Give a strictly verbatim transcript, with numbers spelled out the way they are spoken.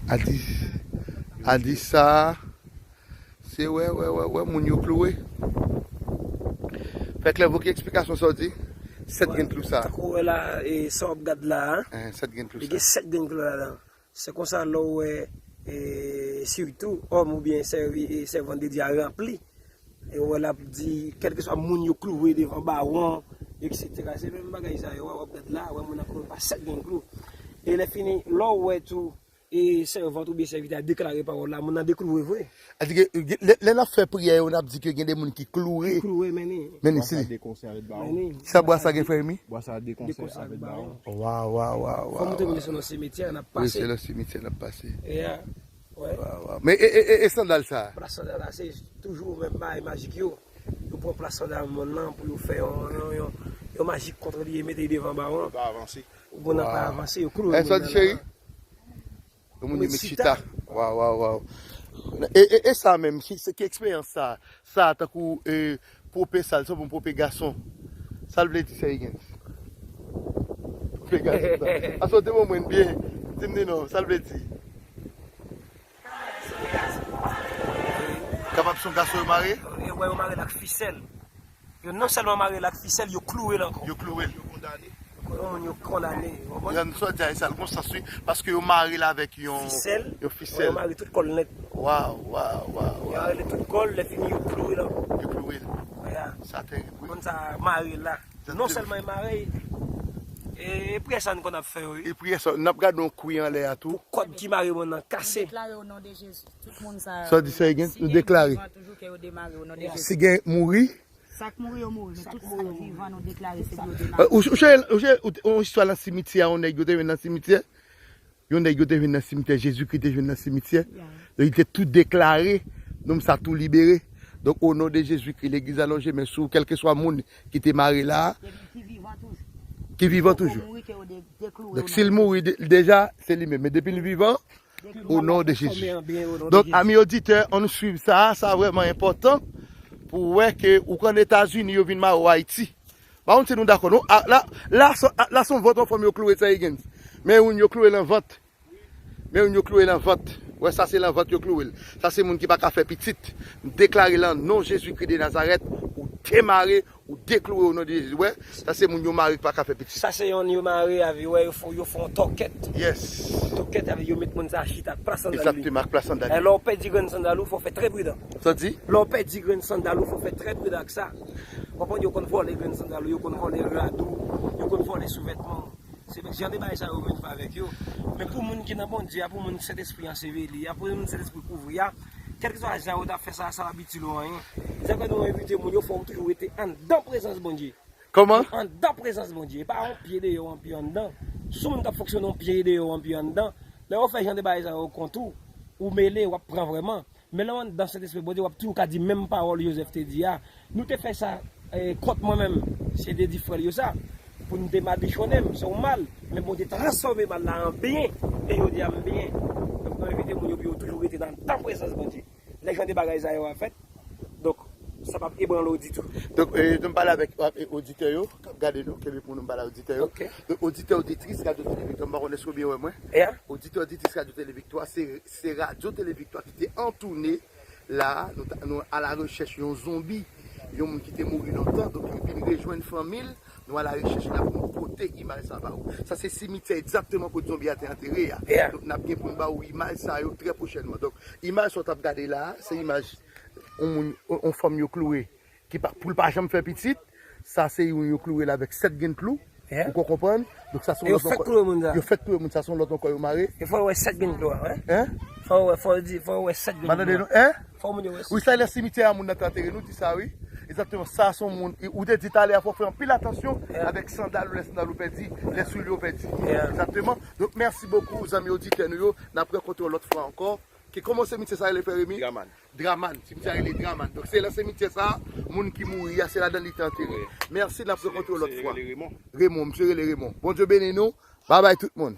A di, a di sa, se wè, wè, wè, wè, moun yo klouwe. Fè klè voke eksplikasyon sa w di. Sèt grenn klou sa. Tankou w wè la, e, sa w ap gad la a, eh, sèt grenn klou li sa. Gen sèt grenn klou ladan. Se konsa lè w wè, e, sitou, òm oubyen sèvi, e, sèvant de Dye a ranpli. E w wè l ap di, kèlkeswa moun yo klouwe devan bawon, etsetera. Se menm bagay sa yo, w ap gad la, wè moun nan klouwe pa sèt grenn klou. E lè fini, lè w wè tou, e sèvant oubyen sèvitè a deklare pawòl la, moun nan deklouwe vre. A di ke, lè, lè n ap fè priyè yo, n ap di ke gen de moun ki klouwe. Ki klouwe, men ni. Men ni, bwa sa si. De konsè avèk bawon. Men ni. Sa bwa sa gen, frè Remy? Bwa sa de konsè avèk bawon. Waw, waw, waw, waw. Fò montre moun se nan simityè n ap pase. Wi, se nan simityè n ap pase. Yeah. Wè. Waw, waw. Men e, e, e, e sandal sa? Plas sandal la, se toujou menm bagay majik yo. Yo pran plas sandal moun nan pou yo fè yon, yon, yon, yon majik kont li e mete li devan bawon. Li pa avanse. Moun nan pa avanse, yo klouwe moun nan la. Sa w di, cheri? Moun yo met chita. Waw, waw, waw. E, e, e sa menm, ki, se ki eksperyans sa? Sa tankou, e, pope sa, se bon pope gason. Sa l vle di, sè Higgins? Pope gason sa. Ase w te bon mwen byen. Di m di non, sa l vle di? Kapab se yon gason yo mare? Yo, wè, yo mare l ak fisèl. Yo non sèlman mare l ak fisèl, yo klouwe l ankò. Yo klouwe l. Yo kondane. Yon moun yo kondane, w konprann? Jan sa w di a, sa l gon sans wi, paske yo mare l avèk yon fisèl, yon fisèl. Yo mare tout kò l nèt. Waw, waw, waw, waw. Yo mare l tout kò l, lè fini yo klouwe l ankò. Yo klouwe l. Sa terib wi. Moun sa mare la. Non sèlman yo mare, e, e priyè sa n konn ap fè yo wi. E priyè sa, n ap gade yon kwi anlè a tou. Pou kòd ki mare moun nan kase. Deklare o non de Jezi. Tout moun sa yo. Sa w di, sè Higgins, nou deklare. Vivan toujou, ke yo demare o non de Jezi. Si gen mouri. Sa k mouri yo mouri, men tout sa k vivan nou deklare se pou yo demare. Ou, ou, ou, ou, ou, yon istwa nan simityè, yon nèg yo te jwenn nan simityè. Yon nèg yo te jwenn nan simityè, Jezikri te jwenn nan simityè. Donk, li te tou deklare, nonm sa tou libere. Donk, o non de Jezikri, legliz la lonje men sou, kèlkeswa moun ki te mare la a, ki vivan toujou. Ki vivan toujou. Donk, si l mouri de-, deja, se li menm. Men depi l vivan, o non de Jezi. Donk, ami oditè, ann nou swiv sa, sa vrèman enpòtan pou w wè ke ou konn Etazini, yo vin mare w Ayiti. Pa konn si nou dakò, non? A, la, la, se, a, la, se yon vant yon fanm yo klouwe, sè Higgins. Men youn yo klouwe nan vant. Men youn yo klouwe nan vant. Wè, sa se nan vant yo klouwe l. Sa se moun ki pa ka fè pitit. M deklare lan non Jezikri de Nazarèt, ou demare, ou deklouwe o non de Jezi. Wè, sa se moun yo mare ki pa ka fè pitit. Sa se youn yo mare avè, wè, yo fè, yo fè yon tòkèt. Yes. Yon tòkèt avè, yo met moun sa chita ak plas sandal li. Egzakteman, ak plas sandal li. E lè w pèdi grenn sandal ou, fò w fè trè pridan. Sa w di? Lè w pèdi grenn sandal ou, fò w fè trè pridan ak sa. Konprann, yo konn vòlè grenn sandal ou, yo konn vòlè rad ou, yo konn vòlè souvètman w. Se jan de bagay sa yo menm fè avèk yo. Men pou moun ki nan Bondye a, pou moun Sentespri anseveli a, pou moun Sentespri kouvri a, kèlkeswa jan yo ta fè sa, sa p ap itil ou anyen. Se sa k fè nou envite moun yo, fò w toujou rete anndan prezans Bondye. Kòman? Anndan prezans Bondye. E pa yon pye deyò, yon pye anndan. Si yon moun k ap fonksyone yon pye deyò, yon pye anndan, lè yo fè jan de bagay sa yo kont ou, ou mele, w ap pran vrèman. Men lè w anndan Sentespri Bondye, w ap toujou ka di menm pawòl Jozèf te di a. Nou te fè sa, eh, kont mwen menm. Se te di frè l yo sa. Pou nou te madichonnen m, se yon mal. Men Bondye transfòme mal la an byen. E jodi a m byen. Donk, mwen envite moun yo pou yo toujou rete nan, nan prezans Bondye. Lè jan de bagay sa yo ap fèt, donk, sa p ap ebranle w ditou. Donk, eh, nou pale avèk, eh, oditè yo, k ap gade nou, kenbe pou nou pale ak oditè yo. Ok. Donk, oditè, oditris, Radyo Tele Viktwa, m pa konnen si w byen wè mwen. Yeah. Oditè, oditris, Radyo Tele Viktwa, se Se Radyo Tele Viktwa ki te an toune la, nou ta, nou a la rechèch yon zonbi, yon moun ki te mouri lontan, donk li vin rejwenn fanmi l, nou a la rechèch, n ap pote imaj sa ba ou. Sa se simityè egzakteman kote zonbi a te antere a. Yeah. Donk n ap gen pou n ba ou imaj sa yo trè pwochènman. Donk imaj sa w t ap gade la, se imaj yon moun, yon, yon fanm yo klouwe. Ki pa, pou l pa janm fè pitit, sa se youn yo klouwe l avèk sèt grenn klou. Yeah. Ou konn konprann? Donk sa se yon lòt ankò. Yo fèk klouwe moun sa. Yo fèk klouwe moun sa, se yon lòt ankò yo mare. E fò yo wè sèt grenn klou a, wi. Hein? Fò yo wè, fò yo di, fò yo wè sèt grenn klou a. Pa tande non, hein? Fò moun yo wè. Wi, sa lè simityè a moun nan te antere, nou di sa, wi. Egzakteman, sa se yon moun, ou te di talè a, fò w fè anpil atansyon avèk sandal ou, lè sandal ou pèdi, lè soulye w pèdi. Yeah. Egzakteman. Donk, mèsi bokou, zanmi oditè nou yo. N ap rankontre w lòt fwa ankò. Ki, kòman simityè sa rele, frè Remy? Draman. Draman. Simityè a rele Draman. Donk, se nan simityè sa, moun ki mouri a, se ladan li te antere. Wi. Mèsi, n ap rankontre w lòt fwa. Rele Raymond. Raymond, misye rele Raymond. Bondye beni nou. Babay tout moun.